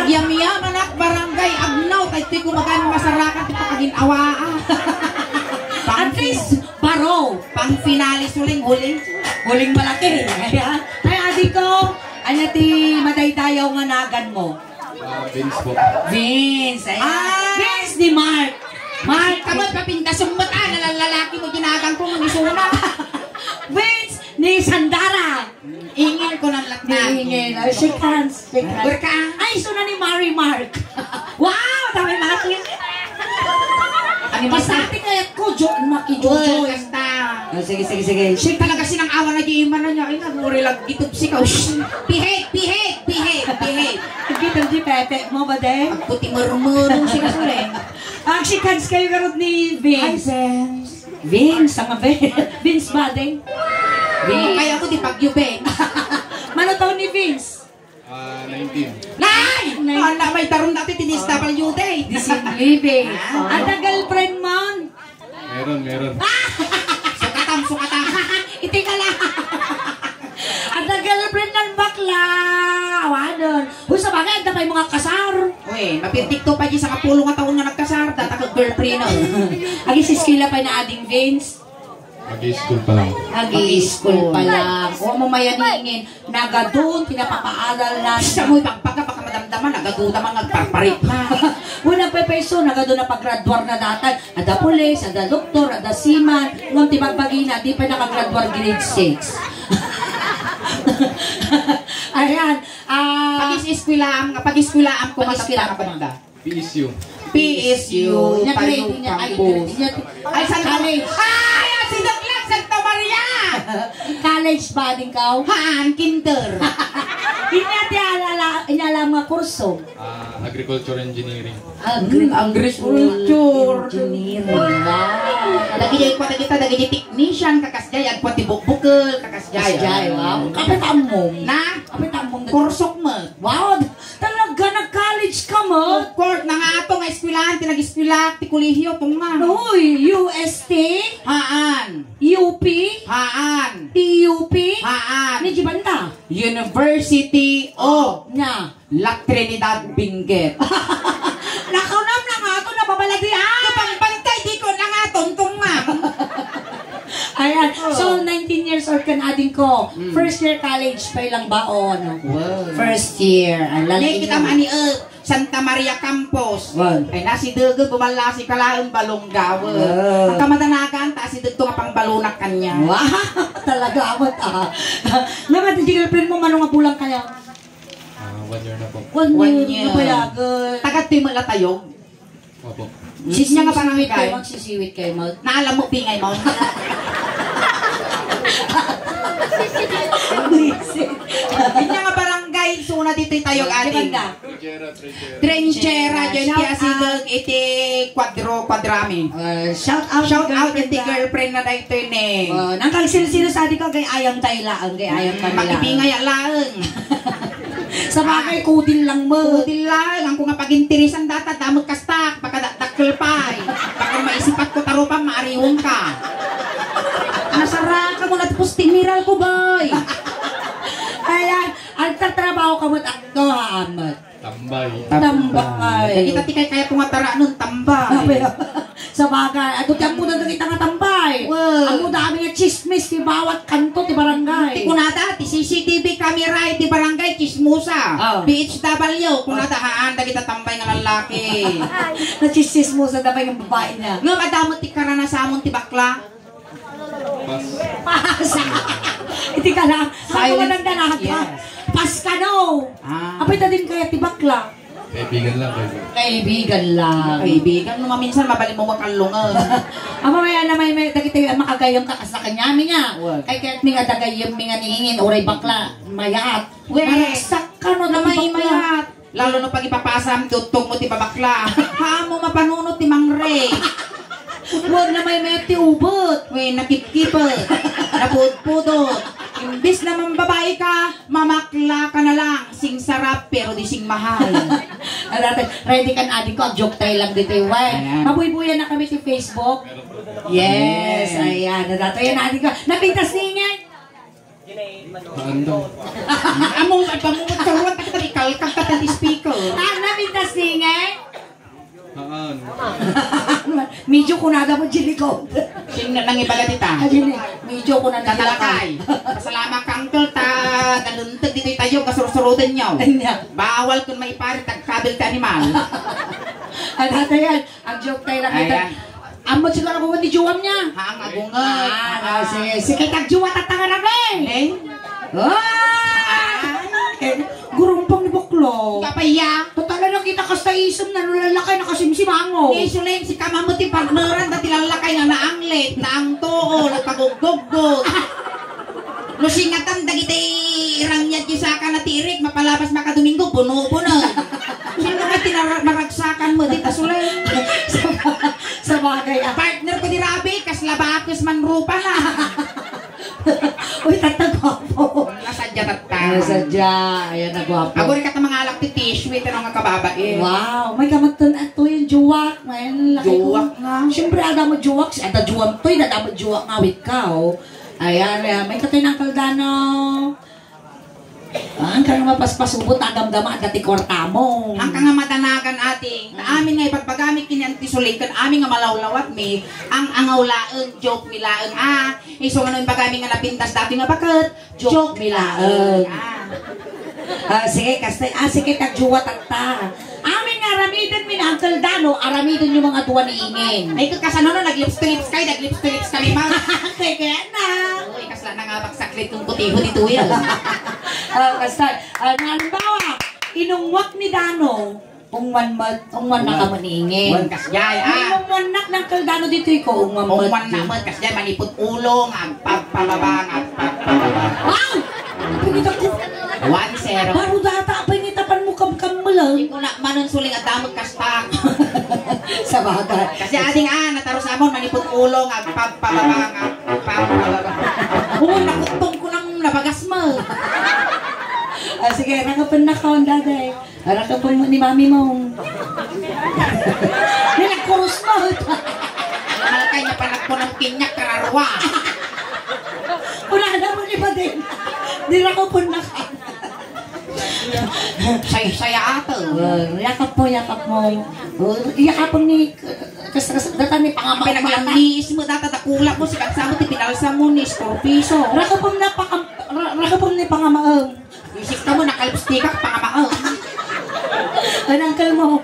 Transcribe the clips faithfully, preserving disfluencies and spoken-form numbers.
Yamyam, anak, barangay, agnaw, tay ti kumagan masarakan ti pakagin-awaa. At least, baro. Pang finale, suling, huling. Huling malaki. Ayan. Ay, adi ko, anya ti madaydayaw nga nagan mo? Ah, Vince po. Vince, ayan. Ah! Vince ni Mark. Mark. Kamot, papinta, sumbat, ah, nalalaki mo, ginagan ko, ni Suna. Vince ni Sandara. Ingin ko lang lakna. Ingin. Ay, shake hands. Shake hands. Berka. Ay, suna ni Mari Mark. Wow, dami mga kiss. Ano yung Pasati kaya ko, Jo, Maki Joy. Kasta. Oh, sige, sige, sige. Shake talaga sinang awa na di imana niya. Ay, nagmuri lang gitubsi ka. Shh. Behave, behave, behave, behave. Kita di pepe mo ba, de? Agputi marumurong sila sure. Ang shake hands kayo, garod ni Vince. Hi, Vince. Vince, ang abe. Vince Bading. Vince. Kaya ko di Baguio, Ben. Mano taon ni Vince? Ah, nineteen. Nay! Nineteen. Ala, may tarong dati, tinis W D. Disinlibe. Ah. Ada girlfriend mo? Meron, meron. Sukatam, sukatam. Iti ka lang. Ada girlfriend ng bakla. Awanon. Uy, sa bagay, anda pa'y mga kasar. Uy, mapirtik to pa di sa kapulo nga taon nga nagkasar, data kag girlfriend, oh. Agi si eskwela pa na ading Vince. Mag-i-school pa lang. Mag-i-school pa lang. O, mamayaniin. Nagadun, pinapapaadal na. Sa mo, ipagpaka, baka madamdaman, nagaduda man, nagparparit na. Uy, nagpepaiso, nagadun na paggraduar na datan. Ada pulis, ada doktor, ada seaman. Ngam ti bagbagina, di pa nakagraduar grade six. Ayan. Ah, pag-is-eskwelaam, pag-eskwelaam ko, pag-eskwelaam ko, matanda. P S U. P S U, Inya grade, tayo inya, ay, campus. Inya, ay, Santa, college. Ay, si Douglas, Santa Maria! College ba din ka? Haan, kinder. Inya ti alala, inya alam nga kurso. Ah, agriculture engineering. Agri-, Mm, agriculture agriculture. Engineering. Wow. Dagiti, dagiti, dagiti technician, kakasjay, agpati bukbukel, kakasjay. Kasjay, wow. Kapit ammong. Na? Kapit ammong. Kursok mo. Wow. Talaga, nag-college ka, ma? Of course, nangato nga eskwelahan, ti nag-eskwela, ti kolehiyo, tunga. Uy, U S T? Haan. U P? Haan. T U P? Haan. Ni Jibanta? University of Nya. La Trinidad Benguet. Nakunam na nga ato, nababaladi, ah! Kapang bantay, di ko na nga, tuntungan. Ayan. Oh. So, nineteen years old ka na, ading ko. Mm. First year college pa ilang ba o ano? Wow. First year. Ang lalaki. Nakita mo ni, uh, Santa Maria Campus. Wow. Ay, nasidege, bumalasi ka laeng balong gawe. Wow. Ang kamadanagan, ta asideg to nga pangbalunak kanya. Wow. Talaga, amat, ah. Naman, di girlfriend mo, mano nga bulang kaya? Ah, one year na po. One year. One year. Napayagan. Taga Timala tayo. Opo. Sis niya nga barangay. Magsisiwit kayo, mag- Naalam mo, pingay mo. Buwisit. Sis niya nga barangay, suna dito tayo, ah, adi. Di ba na? Trinchera, Trinchera. Trinchera, dyan Shout ti asideg out. Iti Kwadro, Kwadrami. Uh, shout out, shout out iti girlfriend na daytoy ne. Uh, nang kang sino-sino sa di ko, gay ayam tayo laang, gay ayam kami laang. Makipingay laang. Sa bagay, ah, kudil lang mo. Kudil lang. Ang ko nga pag-interesan data, damag kastak, baka da-, dakkel pay. Baka maisipat ko tarupa, maariwang ka. Nasara ka mo, natapos timiral ko, bay. Ayan, ang tatrabaho ka mo, takto, ha, amat. Tambay. Tambay. Tambay. Kita ti kay kaya ko nga tara nun, tambay. Tambay. Sa bagay, ato ti ammo na kita nga tambay. Wow. Ammo da amin nga chismis ti bawat kanto ti barangay. Ti kunada, ti C C T V camera ti barangay, chismosa. Ah. P H W, kunada, haan, dagita tambay nga lalaki. Nachismosa da ba yung babae niya? Nga madamo ti karanasamon ti bakla? Pas. Pas. Iti ka na. Silence. Ano ka man ang dalaga? Yes. Pas ka, no? Ah. Apay, ta din kaya ti bakla? Kaibigan lang, kaibigan. Kaibigan lang. Kaibigan, no, maminsan, mabalin mo makallungan. Ama, may alam, may, may, dagiti makagayam ka, kas na kanyami nga. What? Ay, kaya't mi nga dagayam, mi nga niingin, uray bakla, mayat. Weh, maragsak ka, no, na may bakla. Mayat. Lalo no pag ipapasam, tutog mo ti babakla. Haan mo mapanunot ti mangre. Huwag na may met ti ubot. Wen, nakipkipet. Napudpudot. Imbis na mambabae ka, mamakla ka na lang. Sing sarap, pero di sing mahal. Ayan, ready kan adik ko, ag-joke tayo lang dito, eh. Ayan. Mabuybuyan na kami sa Facebook. Yes, ayan. Ayan. Nadato yan, adik ko. Napintas ni Ingay. Ando. Among, ay, pamumot sa ruwan, takita, ikalkag ka, tadi speaker. Ano? Tasingek? Haan. Medyo kunada mo, Jelly Gold. Sino nangibaga dita? Ajin, medyo kunada Jelly Gold. Tatalakay. Pasalamat ka, Uncle, ta nalunted ditoy tayo, kasursuroden nyo. Anya. Bawal kun maiparit, tagkabil ti animal. Ay, data yan. Ang joke tayo lang ito. Ayan. Amo siguro ako ni Juan niya. Ha, ang agungay. Ah, ah, sige. Sige, tagjuwa, tatangarabi. Eh? Ah! Gurumpang ni Bakla. Kapaya. Total, nakita kas ta isem na, no lalakay, nakasimsimango. Ni Suleng, si kamamo ti partneran, dati lalakay nga naanglit, naangtuol, paguggugot. No singatan dagiti rangyad ti saka na ti irik, mapalabas makadomingo, buno-buno. Sino nga ti nara-, maragsakan mo, dita Suleng? Sa, sa bagay, ah. Partner ko ni Rabi, kas labakes man rupa na. Uy, tatta, gwapo. Nasadya, tatta. Ay, sadya. Ayan na, gwapo. Aguri ka ta mangalak ti tissue, ito nga kababae. Wow, may kamatun ato yung juwak, man. Laki ko. Juwak nga. Siyempre, ada mo juwak, si ada juwak to, yung ada mo juwak nga, wait ka, oh. Ayan, ayan. May katoy ng kaldano. Ah, ang kang mapaspasubot, agamgama, dati kwarta mo. Ang kang madanagan, ate. Ta amin nga ipagbagami kini Auntie Suleng, ken amin nga malawlawat mi, ang angaw laeng, joke mi laeng, ah. Isu nga no imbagami nga napintas dati nga baket, joke mi laeng. Ah. Ah, sige, kasta, ah, sige, tagjuwa tatta. Amin nga aramiden mi na Uncle Dano, aramiden yung mga duwa ni Ingen. Ay, kasano no, nag-lips to lips kayo, nag-lips to lips kami, ma. Kaya, kaya na. Uy, kasla na nga magsaklit kung kutiho dito yan. Ah, kasta, ah, halimbawa, inungwak ni Dano, ungwan ma-, ungwan na kamo ni Ingen. Wan kasjay, ah. Ay, ungwan nak ng Uncle Dano dito ko, ungwan mat. Ungwan na mat, kasjay, manipot ulo, nga agpagpababa, nga agpagpababa. Wow! Pagkita ko. One zero. Baro data, apay ni tapan mo kamkamala. Di ko na manon suling at damot kastak. Sa bagay. Kasi ading, ah, natarus amon, manipot ulo, nga agpagpababa, nga agpagpababa. Oo, nakutong ko ng nabagas mo. Ah, sige, nakapan na ka, daday. Para ka po ni mami mo. Nilagkuros mo. Malakay na panak ko ng kinyak kararwa. Wala na mo ni Bading. Di na ko po na ka. Say-, saya ato. Oh, yakap mo, yakap mo. Oh, yakap mo ni, kas-, kas-, data ni pangama-, pinaglangiis mo, data dakula mo, sikat sa mo, ti pinalsa mo ni Scorpiso. Rakapom na pakam-, ra-, rakapom ni pangamaem. Isip ka mo, nakalipstick ka, pangamaem. Ang uncle mo.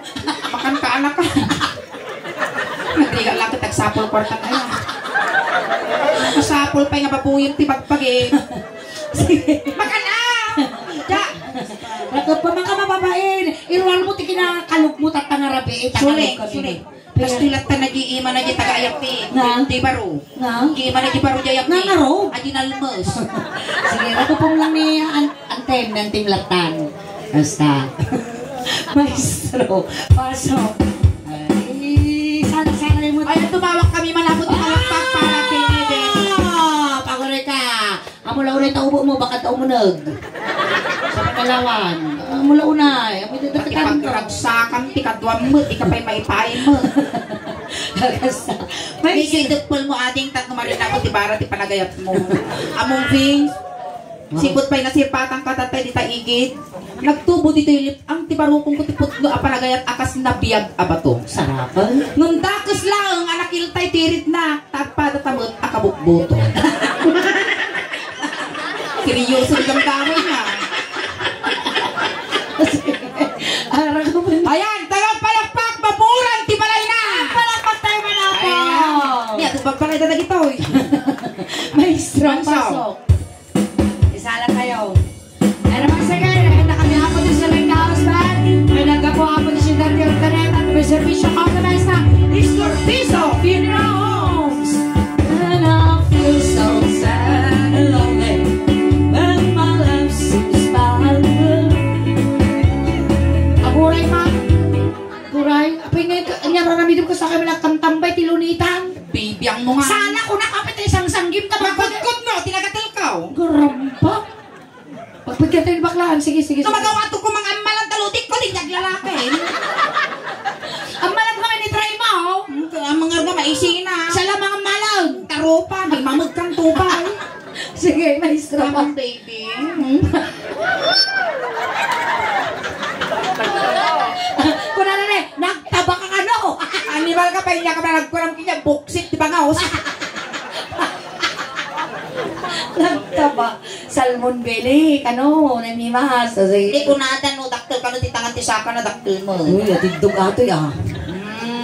Makan ka, anak ka. Nagriga lang kita, sapol kwarta na yan. Masapol pa nga babuyin, ti bagpagin. Makan, ah! Ja! Rakapom, maka mababain. Iruan mo, ti kinakalog mo, tatangarabi, eh, Suling, takalog kami. Suling. Kastoy latta na di ima na di tagaayap ti, nga? Ti baro. Nga? Di ima na di baro di ayap nga ti. Nga, nga ro? Adi nalmes. Sige, ako pong lang ni an-, antem, ni antem lattan. Basta. Maestro, pasok. Ay, sana, sana yung. Ay, tumawag kami, malapot yung malakpak para kay Eden. Ah! Pagore ka. Amo la unay ta ubo mo, baka ta umuneg. Sa Pagalawan. Amo la unay. Amo ito, pati pagragsakan, ti kaduam mo, di ka pa'y maipain mo. Basta, may Medyo idagpal mo, ading, tatno marina ko, ti bara, ti panagayat mo. Among Vince, sipot pa'y nasipatan ka, tatay, di ta igid. Nagtubo ditoy lip-, ang ti barukong ko ti putno a panagayat a kas nabiag a bato. Sarapan. Ngem dakes laeng a nakiltay ti iritna, tappada ta met a kabukbuto. Seryoso ti damdamay na. Ara ka man. Ayan, tayo palakpak, maburan ti balayna. Palakpak tayo, malapok. Ayan. Niya, ito pagpakita na gito, eh. Maestro, Manso. Pasok. Isala kayo. Ay naman, sige, nakita kami, Apo, di sila yung kausban. Ay nagkapo, Apo, di sila yung kanetan. May servisyo ka sa basta. Istorpiso Funeral Homes. And I feel so sad and lonely when my love seems far away. Aguray, ma. Aguray, apay nga, nga raramidem ka sa kami nagtantambay ti lunitan. Bibiang mo nga. Sana ko nakapit ay isang sanggim ka. Magkudkod no, tinagatil ka, oh. Garamba. Pagpagkita yung baklaan. Sige, sige, sige. Sumagawa to kung mga ammalan, talutik ko, di naglalaki. Ammalan ko nga ni try mo, oh. Hmm, kaya mga nga maisina. Siya lang mga ammalan. Tarupa, di mamagkang tupa, eh. Sige, maestro. Tamang baby. Hmm? Kanya ka ba nagkuram kanya, buksit, di ba nga, oh? Nagtaba. Salmon belly, kano, namimas. Kasi di ko natan, no, dakkel kano, ti tangan ti saka na dakkel mo. Uy, atiddog atoy, ah.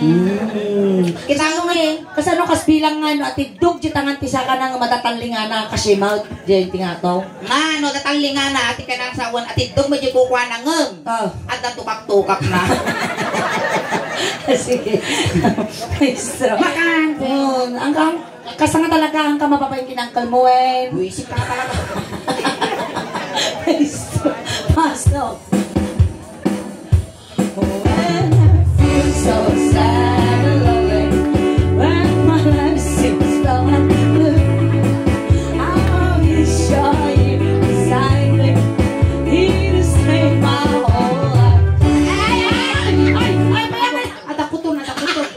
Mm. Mm. Kita mo, eh. Kasano kas bilang nga, no, atiddog, ti tangan ti saka na nga matatalingana, kasi mouth, diyan, tingato. Nga, no, tatalingana, ati ka na sa awan, atiddog, medyo kukuha na ngem. Ah. Adda tukak-tukak na. Sige. Maestro. Makante. Oh, ang, ang, kasa nga talaga ang kamababain kinangkal mo, eh. Buisit ka talaga. Maestro. Pasok. When I feel so sad and lonely, when my life seems so untrue, I wish you're here beside me. It has saved my whole life. Ay, ay, ay, ay, ay, ay, ay, adakuton, adakuton.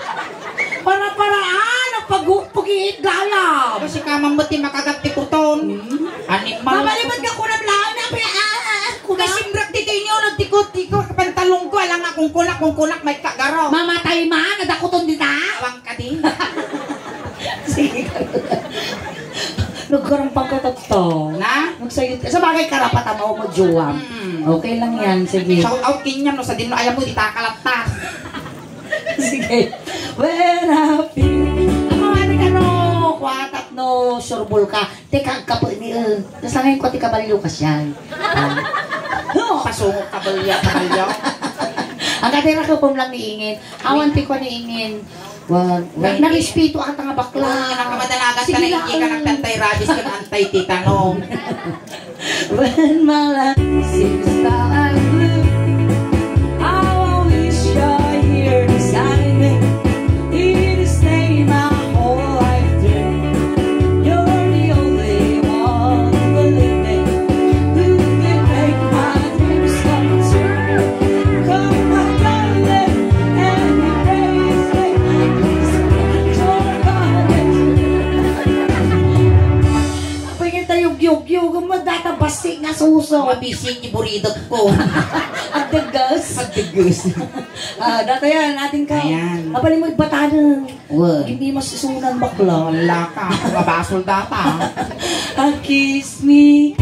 Para-paraan, ang pag-, pag-iit gayam. Kasi kamang mo ti makagat ti kuton. Hmm? Animal. Mabalibad ka kunam laon, ah, ah, ah, kuna? Kasimbrak ti tinyo, nagtikot-tikot, pantalon ko, alang akong kunak, kung kunak, may kagaro. Mamatay man, adakuton dita. Awang ka di. Sige. Nagkarampang ka, Tato. Na? Nagsayot ka. Sa bagay, karapatan mo, mo, jowa. Mm. Okay lang yan, sige. Shout out kanya, no, sa din, ayaw mo, di takalatta. Sige. When I feel, ako nga ni kano, kwatat no, surbol ka. Teka, agkapo ni, eh. Nasangay ko, ti kabalyo ka siya. Ah. No. Pasungok kabalyo, kabalyo. Ang katira ko pum lang ni Ingin. Awan ti ko ni Ingin. Wag. Na, narespeto ata nga bakla. Wag, nakamadalagan ka. Sige na, lang, hindi ka eh. Nagtantay rabies ka na antay titano. When my life seems dark and blue, I wish you're here beside me. It has stayed my whole life through. You're the only one who believe me, who can make my dreams come true. Come, my darling, and embrace me. You're gonna Apay nga tayo, gyog-gyog, ang madata basi nga suso. Mabisin yung buridot ko. Agdagas. Agdagas. Ah, data yan, ating ka. Ayan. Apay mo ibatanan. Wag. Hindi masisunan, bakla. Wala ka. Mabasol data. Ah, kiss me.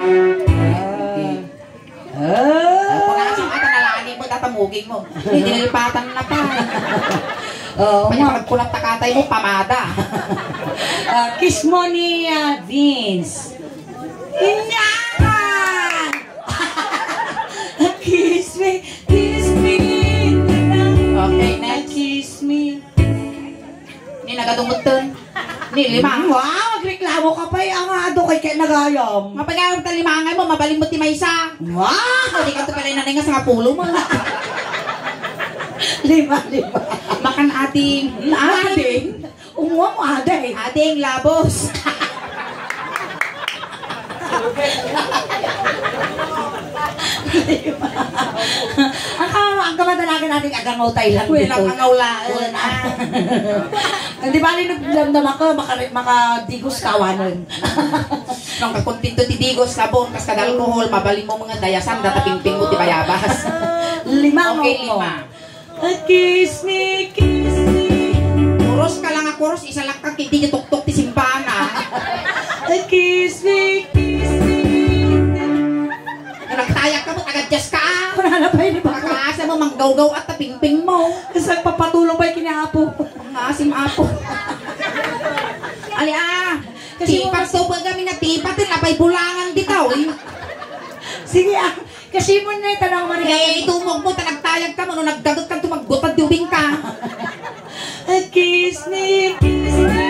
Ah. Ah. Ay, punasan ka, tanalani mo, tatamugin mo. Hindi nilipatan na pa. Oo, Pwede nga. Pagkunat takatay mo, pamada. Ah, kiss mo ni, ah, Vince. Inyaman! Kiss me, kiss me. Okay, next. Kiss me. Ni nagadungotten. Ni lima. Wow, agreklamo ka pa, eh. Ang ado kay kaya nagayam. Mapagayam ta limangay mo, mabalin mo ti maysa. Wow! O, di ka to pala nanay nga sa pulo mo. Lima, lima. Makan ading. Ading. Umuha mo, ading. Ading, labos. Ang, ang, ang kamadalagan natin, agangaw tayo lang. Uy, dito. Agangaw lang. Wala. Hindi ba, rin nagdamdam ako, maka-, makadigos ka, awanan. Nung kakontento ti digos, sabon, kas kada alcohol, mabalin mo mga dayasan, data pingping mo ti bayabas. Lima, okay, no? Lima. A kiss me, kiss me. Kuros ka lang a kuros, isalak ka, kiti ti tuktok ti simbana. A kiss me, kiss me. Nagtayak ka mo, taga-jazz ka, ah. Wala na ba yun, ba? Kakaasa mo, manggawgaw at tapingping mo. Kasi nagpapatulong ba yung kiniapo? Ang asim apo. Ali, ah. Kasi tipas mo to, pag kami na tipas, tin, apay bulangan ditaw, eh. Sige, ah. Kasi mo na, tanaw mo rin. Eh, itumog mo, ta nagtayag ka, mano naggagot ka, tumaggutad, di ubing ka. Kiss me, kiss me.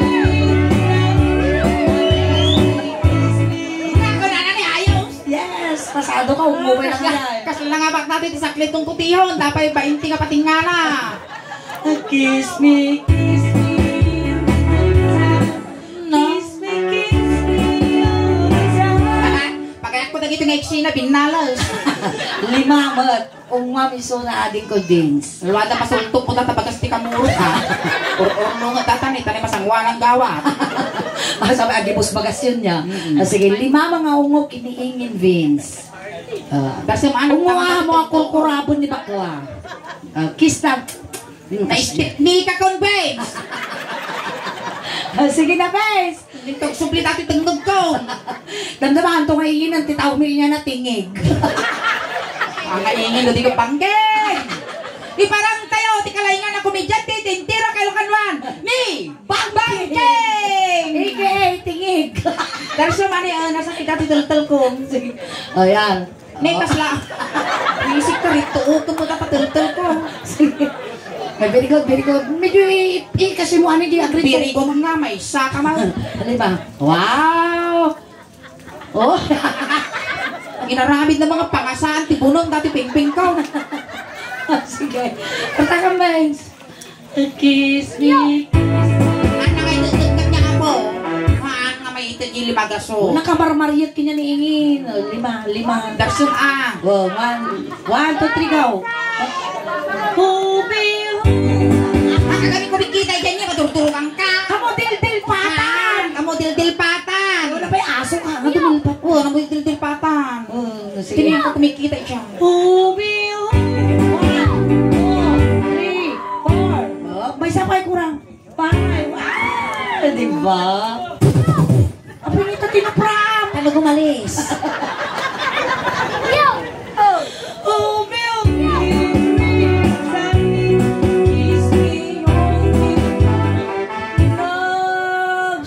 Ako na, na, ni ayos. Yes, pasado ka, umubay na nga. Kas-, kasla nga bak natin, ti saklit kong kutihon, dapat bainti nga patingala. Kiss me, kiss me. No? Kiss me, kiss me all the time. Pagayak ko dagito nga eksena, binalas. Lima met. Ungwam isu na ading ko, Vince. Luada pasultok mo, tata, bagas ti kamurot, ha? Or-orno nga, tata, ni, tani masangwanan gawat. Ah, sabi, agibus bagas yun niya. Mm-mm. Ah, sige, lima mga ungok, iniingin, Vince. Ah, basta maano ungo ka, ah, mga kurkurabon ni bakla. Ah, kiss na. Naistipni ka kon, Benz! Ah, sige na, Benz! Nintog subli dati tengngegko. Damdaman to nga iyinan ti tao mi inya natingig. Ang kaingin, di ko panggeng! Iparang tayo, ti kalaingan a komedyante, ti entero Kailokanuan, ni Bang Bangking! A K A Tingig. Darso mani, ah, nasakit dati teltel ko. Sige. O, yan. Ni, kasla. Isip ka rito, utom mo dapat teltel ko. Sige. Ay, very good, very good. Medyo i-, i-, kasi mo, ano, di agree. Very good nga, may isa ka man. Ano ba? Wow! Oh! Inaramid na mga pangasaan, ti bunong, dati pingping ko. Sige. Kanta ka, Benz. Kiss me, kiss me. Ano nga itutugtog niya, apo? Haan nga may ito di limagaso. Nakamarmariat kanya ni Ingin. O, lima, lima. Darsun, ah. O, one, one, two, three, go. Hubi, hubi. Ah, kagani ko bigkita dyan niya, maturturukan ka. Kamo dildil patan. Ah, kamo dildil patan. Wala pa'y aso ka, nga dumilpat. O, kamo dildil patan. O, sige. Tiniyan ko kumikita dyan. Hubi, hubi. One, two, three, four. O, may isa pa'y kurang. Five. Ah, di ba? Apay, ito tinapram. Paano gumalis? Oh, Bill, kiss me, hold me. Nag-shatter.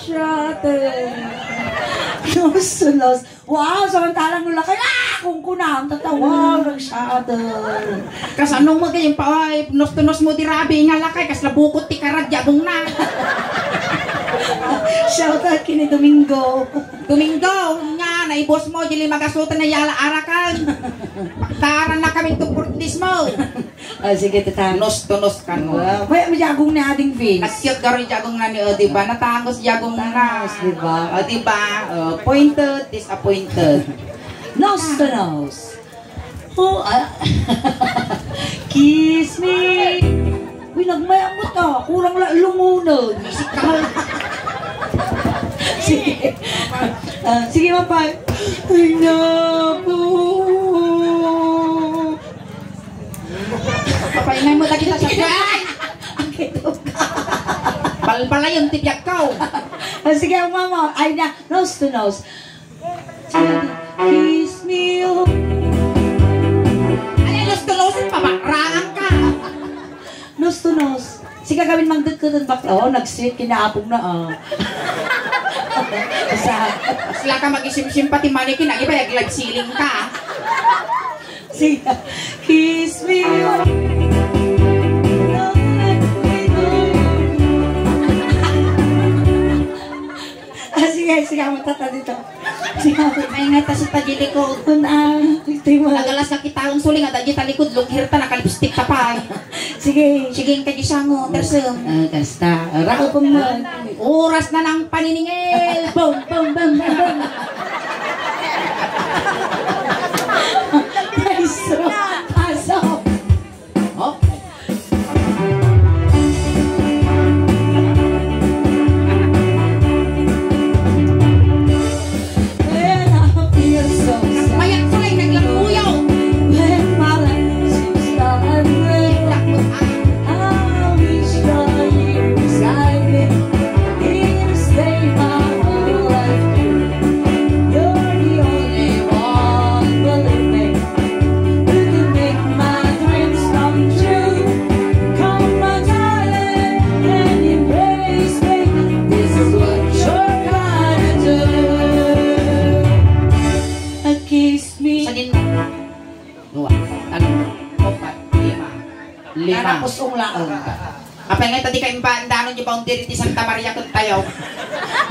Nose to nose. Wow, samantalang no lakay, ah, kung kunam, tatawa, nag-shatter. Kasano mo kayong pa, ay, nose to nose mo di rabi nga lakay, kasla bukot ti karad, yabong na. Shout out kini Domingo. Domingo, nga, naibos mo, di limagasotan na yala arakan. Paktaran na kami itong purtis mo. Ah, sige, tita. Nose to nose kano. Ah, may, may jagong na ading face. At cute garo jagong na ni, o, di ba? Natangos jagong na. Tangos, di ba? O, di ba? O, pointed, disappointed. Nose to nose. Oh, ah. Kiss me. Uy, nagmayamot ka. Kurang la, lumunod. Isip ka mo. Sige. Ah, sige, mapal. Ay, naku. Papainay mo na kita sa tiyan. Ang kitog ka. Balbalayon ti biag ko. Ah, sige, ang mama. Ay na, nose to nose. Kiss me, oh. Ay, nose to nose, pabakraan ka. Nose to nose. Sige, gawin mang dagkatan bakla. Oh, nag-sweet, kinaapong na, ah. Sa sila ka mag-isimsim pati manikin, ang iba, nag-live ceiling ka. Sige. Kiss me. Ah, sige, sige, matata dito. Sige. Ay, nga, ta si Pajili ko. Kun, ah, ito yung mga nagalas ka kita, ang suling, ada di talikod, lughir ta, nakalipstick ka pa. Sige. Sige, ang kadisang, oh, tersem. Ah, kasta. Rao pong mo. Oras na ng paniningil! Boom, boom, boom, boom, boom! Maestro, pasok! Okay. When I feel so sad. Mayat ko lang, naglapuyaw. When my life seems dark and gray. Takot, ah. I wish you're here beside me. Here to stay my whole life through. You're the only one, believe me. You can make my dreams come true. Come, my darling, and embrace me. This is what you're gonna do. A kiss me. Sa din. Dua, tatlo, apat, lima. Lima. Nana pusong laeng. Apay nga, ta di ka imba, ang danon di boundary ti Santa Maria ken tayo.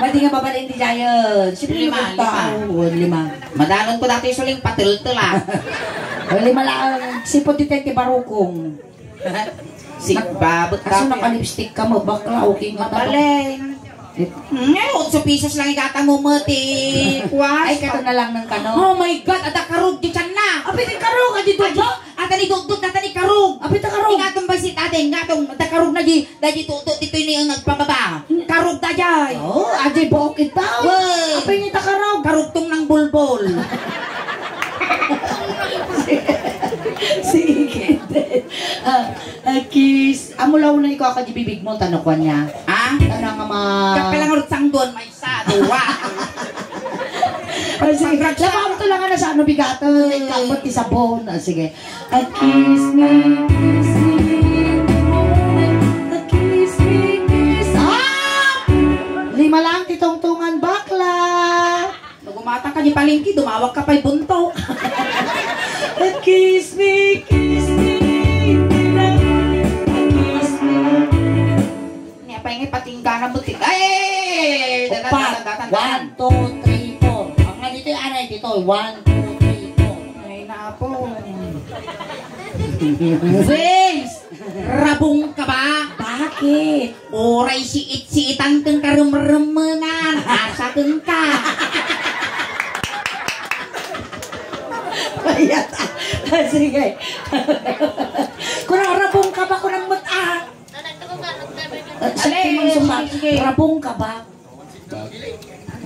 Madi nga babalin ti Giant. Siyempre, lima, lima. Tao. O, lima. Madanon ko dati suling patel-tel, ah. O, lima laeng. Sipon ti ten ti barukong. Sigbabot. Aso dati, ah. Naka-lipstick ka mo, bakla, okay nga tao. Mabalin. Ngay, otso pesos lang igata mo, mati. Kwas. Ay, kato na lang ng kano. Oh my God, ada karog di tiyan na. Apay, di karog, adi dodo. Adi, ata ni dodot, ata ni karog. Apay, ta karog. Ingatong ba si ate, ingatong, ta karog na di, da di dodot, dito ni ang nagpababa. Karog da jay. Oh, adi buok ito. Wey. Apay, ni ta karog. Karugtong ng bulbol. Sige, din. Ah, ah, kiss. Amo law na ikaw ka di bibig mo, tano kwan niya. Ah? Tano nga ma- Kapelang rut sangdon, may sa, duwa. Ay, sige. Pagkagsak- Labaw to lang na sa ano bigato. Ay. Kapot ti sabon. Ah, sige. A kiss me, kiss me, a kiss me, kiss. Ah! Lima lang ti tungtungan, bakla. No gumatang ka di palengke, dumawag ka pay buntok. A kiss me, kiss me, a kiss me. Ni apay nga patinggana butik. Ay! Datan, upat. Datan, datan, datan. One, two, three, four. Ang nga ditoy, anay ditoy. One, two, three, four. Ay, naapo. Vince! Rabong ka ba? Bakit? Uray siit-siitan ken karemremengan. Asa ken ka? Ayat. Ah, sige. Kuna, rabong ka ba? Kuna met, ah. Ah, sige, sige, sige. Rabong ka ba?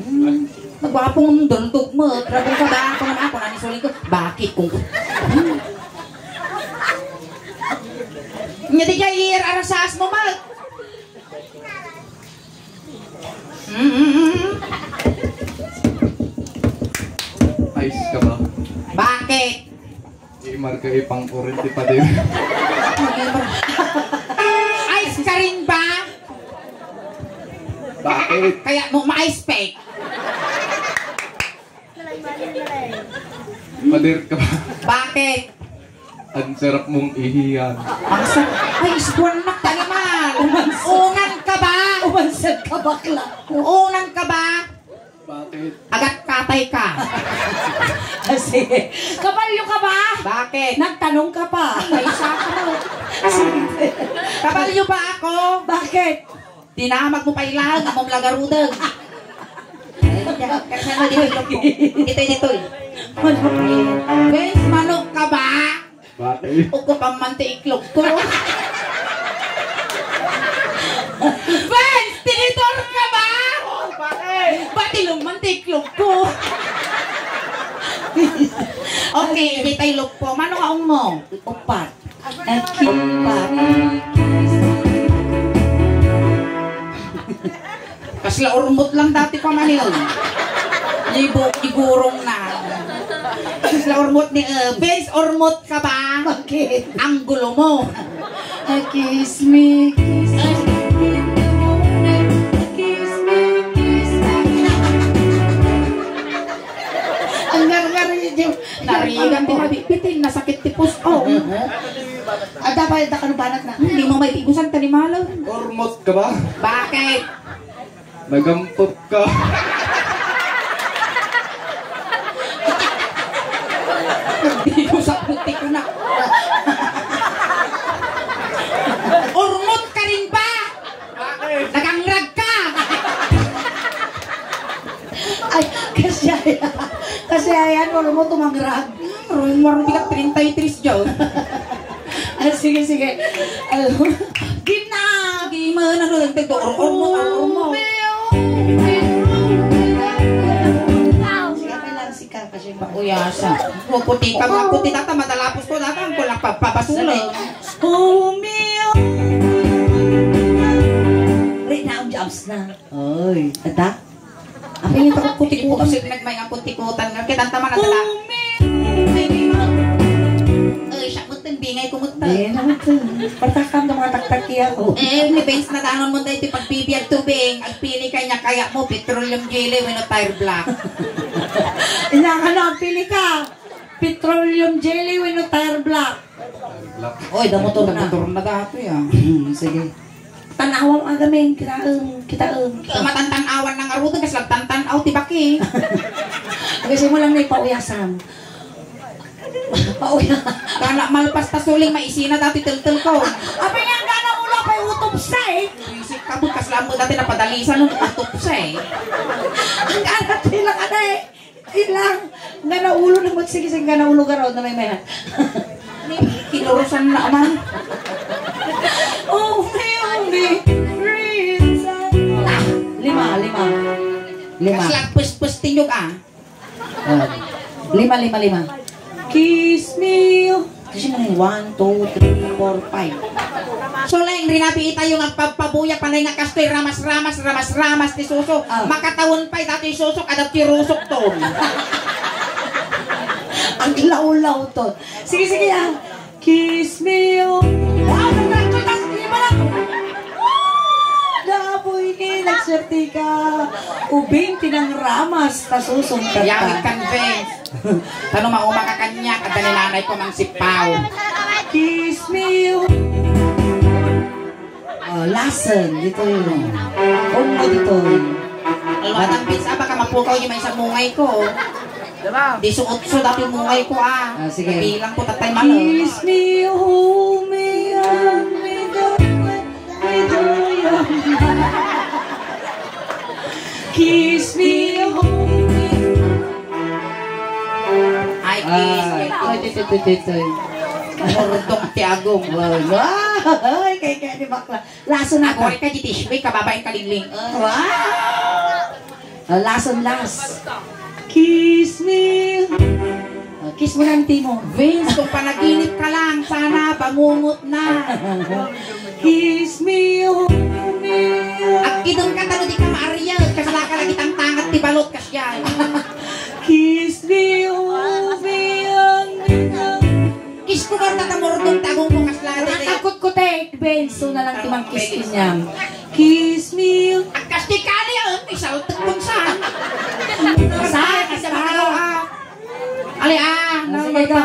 Hmm. Nagwapong dundog mo. Rabong ka ba? Ako naman, ako na ni Suling ko. Bakit kung... Hmm. Nya di kaya iir arasas mo, Mark? Mm-mm. Ice ka ba? Bakit? Imarka ipang orin ti pader. Ice ka rin ba? Bakit? Kaya mo ma-ice pack. Pader ka ba? Bakit? Ang sarap mong ihiyan. Ang sa-, ay, isbuan na, animal. Umansa. Unan ka ba? Umansa ka, bakla. Unan ka ba? Bakit? Agat katay ka. Ah, sige. Kabalyo ka ba? Bakit? Nagtanong ka pa. Ay, sa ka. Sige. Kabalyo ba ako? Bakit? Dinamag mo pay laeng, amom lagarudeng. Ay, kasi ano, ditoy, ditoy, ditoy. Manok. Guys, manok ka ba? Bakit? Ukupan man ti iklog ko. Guys, tinitor ka ba? Bakit? Batilom man ti iklog ko. Okay, ditoy lugpo. Manok aong mo? Upat. At kiss pa. Kasla urmot lang dati pa man yun. Libo, igurong na. Kasla urmot ni, eh, Vince, urmot ka ba? Bakit? Ang gulo mo. Ah, kiss me, kiss me, kiss me, kiss me. Ang ngarngari, Jim. Narigan ti mabibitin, nasakit ti puso. Adda pay, adda kano banat na. Hindi mo may tigusan, talimalan. Urmot ka ba? Bakit? Nagampot ka. Nagtigusan mo ti kuna. Urmot ka rin ba? Bakit? Nagangrag ka! Ay, kasi ay, kasi ayan, wala mo tumangrag. Rumor, bigat treinta y tres dyan. Ah, sige, sige. Alam mo, game na! Game na, ano lang, tagdo, or, or mo, or, or mo. Sige, kailangan si Kaka, siya ba? Uyasa. Huwag puti ka, huwag puti data, madalapos ko data, ang kulang pa, pabasura. Romeo. Re, naong jobs na. Oy, ada? Apay, yung takot kutikutan. Ipupsig nagmay nga kutikutan nga. Kitang tama na tala. Ay, siya mo, bingay ko mo. Di naman to. Partakam ng mga taktak iya ko. Eh, ni Vince na danon mo dahil ti pagbibiag tubing. Agpili ka niya kaya mo, petroleum jelly, wenno tire black. Inya ka na, agpili ka. Petroleum jelly, wenno tire black. Oy, da motor na. Da motor na dato ya. Hmm, sige. Tan-awam agamin, kitaem, kitaem. Matantan-awan nang aruten, kas lagtantan-aw ti baki. Kasi mo lang na ipauyasan. Pauya. Kana malpas ta suling maisina dati teltel ko. Apay nga gana ulo pay utop sa eh. Isip ka bukas lang mo dati napadalisan ng utop sa eh. Ang gana tila ka na eh. Ilang nga naulo na mo, sige, sige, nga naulo ka raw na may may. Kinurusan na man. Oh, may only reason. Ah, lima, lima. Lima. Kaslagpus-pus tinyog, ah. Oh. Lima, lima, lima. Kiss me. Kasi mo na yun. One, two, three, four, five. Suleng, rinabi itayo nga agpabpabuya, panay nga kastoy, ramas-ramas, ramas-ramas ti suso. Ah. Makatawen pay datoy suso, kada ti rusok ton. Aglawlaw ton. Sige, sige, ah. Kiss me, oh. Wow, nagtrakto tas di ba lang? Dapoy ni, nagswerte ka. Ubing tinangramas, ta susong ta. Yawid kan, Vince. Tano mauma ka kaniak, adda ni nanay ko mang sipaw. Kiss me, oh. Oh, lasen, dito yun. Umbo dito yun. Alwatang Vince, ah, baka mapukaw yung may sa mungay ko, oh. Diba? Di suot-suot dati mungay ko, ah. Ah, sige. Bilang ko, tatay, malo. Kiss me, hold me, hug me, don't let me do you. Kiss me, hold me. Ay, kiss me. Ah, ito, ito, ito, ito, ito. Murdok ti agong. Wow, wow. Ay, kay, kay, di bakla. Lason na. Ako, ka, di tissue, kababaeng kalingling. Wow! Ah, lason, las. Kiss me. Ah, kiss mo lang, Timo. Vince, kung panaginip ka lang, sana bangungot na. Kiss me, hold me. Agkidem ka, tano di ka maarian. Kasla ka lagi tangtangat ti balot, kasya. Kiss me, hold me, hug me. Kiss ko, Marta, ta murdong tagong ko kasla. Nakakutkutek, Benso na lang ti mangkiss kaniam. Kiss me. Agkas ti kali, ah, isaltek kung saan. Saan? Saan? Ali, ah, ah. Sige, go.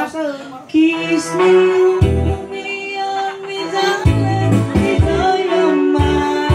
Kiss me, me, me, darling, me, darling, my.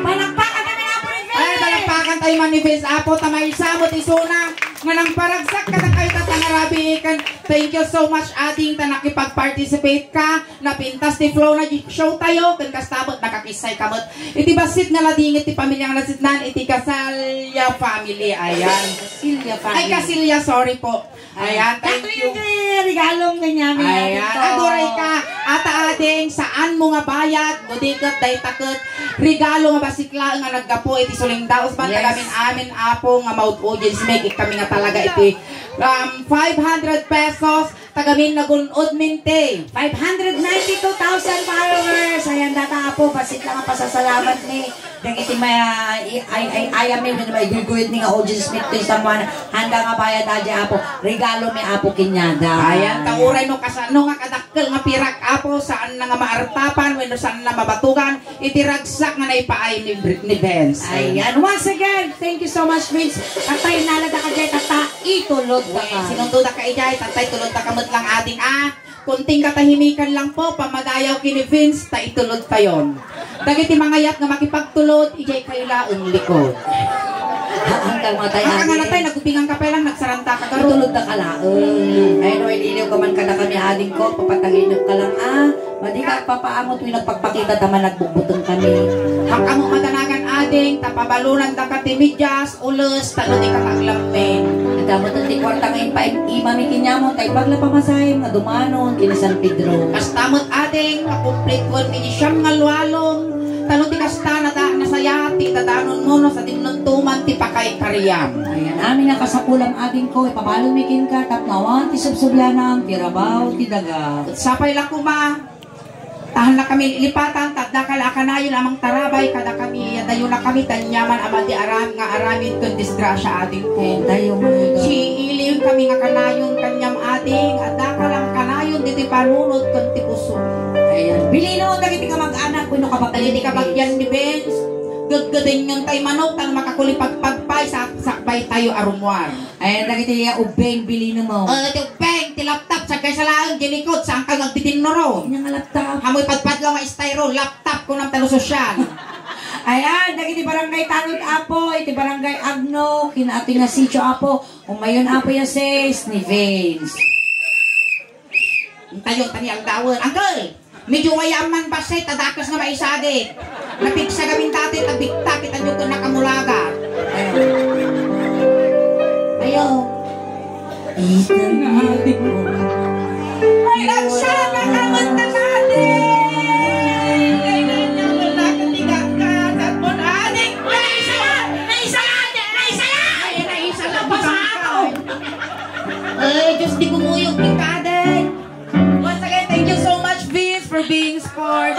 Palakpakan kami na, Apo ni Vince. Ay, palakpakan tayo, Mami Vince. Apo, ta maysa met isuna nga nangparagsak kadakayo ta tangarabiikan. Thank you so much, ading, ta nakipag-participate ka. Napintas ti flow na di show tayo, ken kasta met nakakissay ka met. Iti bassit nga ladingit ti pamilya nga nasidnan, iti Casalla family, ayan. Casilla family. Ay, Casilla, sorry po. Ayan, thank you. Ito yung regalong kanya, may Ayan, atin to. Aguray ka. Ata ading, saan mo nga bayad? No di ket, dayta ket, regalo nga bassit laeng nga naggapu iti sulingdaos ban Yes. tagamin amin, Apo, nga maud audience, make it kami nga talaga iti, um, five hundred pesos. Tagamin nagun-od minti. Five hundred ninety-two thousand followers. Ayan, data, Apo, bassit lang ang pasasalamat ni dagiti may, ay, ay, ay, amin, may guyguid ni nga audience meet to isang buwan. Handa nga bayad, Aji, Apo. Regalo mi, Apo, kinyada. Ayan, ta uray no kasano nga kadakkel nga pirak, Apo, saan na nga maartapan, wenno saan na mabatugan. Iti ragsak nga naipaay ni Br-, ni Vince. Ayan. Once again, thank you so much, Vince. Tatay, nalada ka dyan, tata, itulod ka Wait, ka. Sinundoda ka ijay, tatay, tulod ka ka met lang ading, ah. Kunting katahimikan lang po, pamadayaw kini Vince, ta itulod tayon. Dagiti mangayat nga makipagtulod, ijay kaylaeng likod. Ang kalmatay, Ang ading. Anganatay, nagubingan ka pa lang, nagsaranta ka, garo. Itulod na ka laeng. Ay, no, ililiw ka man kada kami, ading ko, papataginek ka lang, ah. Madi ka agpapaamot, wi nagpakpakita ta man nagbugbuteng kami. Hakamo madanagan ading, ta pabalonandaka ti medias, ules, ta no di ka aglammen. Adda met ti kuarta nga impaim-imami kaniam, ta imbag la pamasahem nga dumanon ken ni San Pedro. Kasta met ading, makumpletoen iti siam nga lualom, ta no di kasta nada-, nasaya ti dadanonmo no sadinnon tuman ti pakaikariam. Ayan, amin a kasapulam ading ko, ipabalonmi kenka, tapno awan ti subsublianam, ti rabaw, ti daga. Sapay la koma, Tahan la kami lipatan, ta adda ka la a kanayon a mangtarabay kadakami, adayo na kami ta aniaman a madi aram-, nga aramid ken disgrasia, ading ko. Eh, dayo mo ito. Siiliw kami nga kanayon kaniam, ading, adda ka lang kanayon ditoy panunot ken ti puso. Ayan. Bilino, dagiti kamag-anak, wenno kabag-, Dagiti kabagyan ni Benz, gedgedenyon tay manok, tan makakulipagpag pay, sak-, sakbay tayo a rumuar. Ayan, dagiti ubbing, bilino mo. Oh, ti ubbing, ti laptop, sagkaysa laeng, di likod, saan ka nagdidinno ron? Inya nga laptop. Amoy padpadlaw nga styro, laptop, kunam talo sosyal. Ayan, dagiti barangay Tanod, Apo, iti barangay Agno, kinaatoy nga sitio, Apo. Umayon, Apo, ya sis, ni Vince. Intayo, tani, aldawen. Uncle! Medyo wayaan man bassit, ta dakes nga maisagid. Napigsa gamin dati, ta bigtak, kita nyo ken nakamulagat. Ayo. Ika na adik mo. Ay, nagsama ka man na natin. Ay, nangyawal na katigang ka. Tatmon, adik. Ay, naisa! Naisa! Ay, naisa na, basa ako. Ay, Diyos, di kumuyog ni Kaday. Being sport.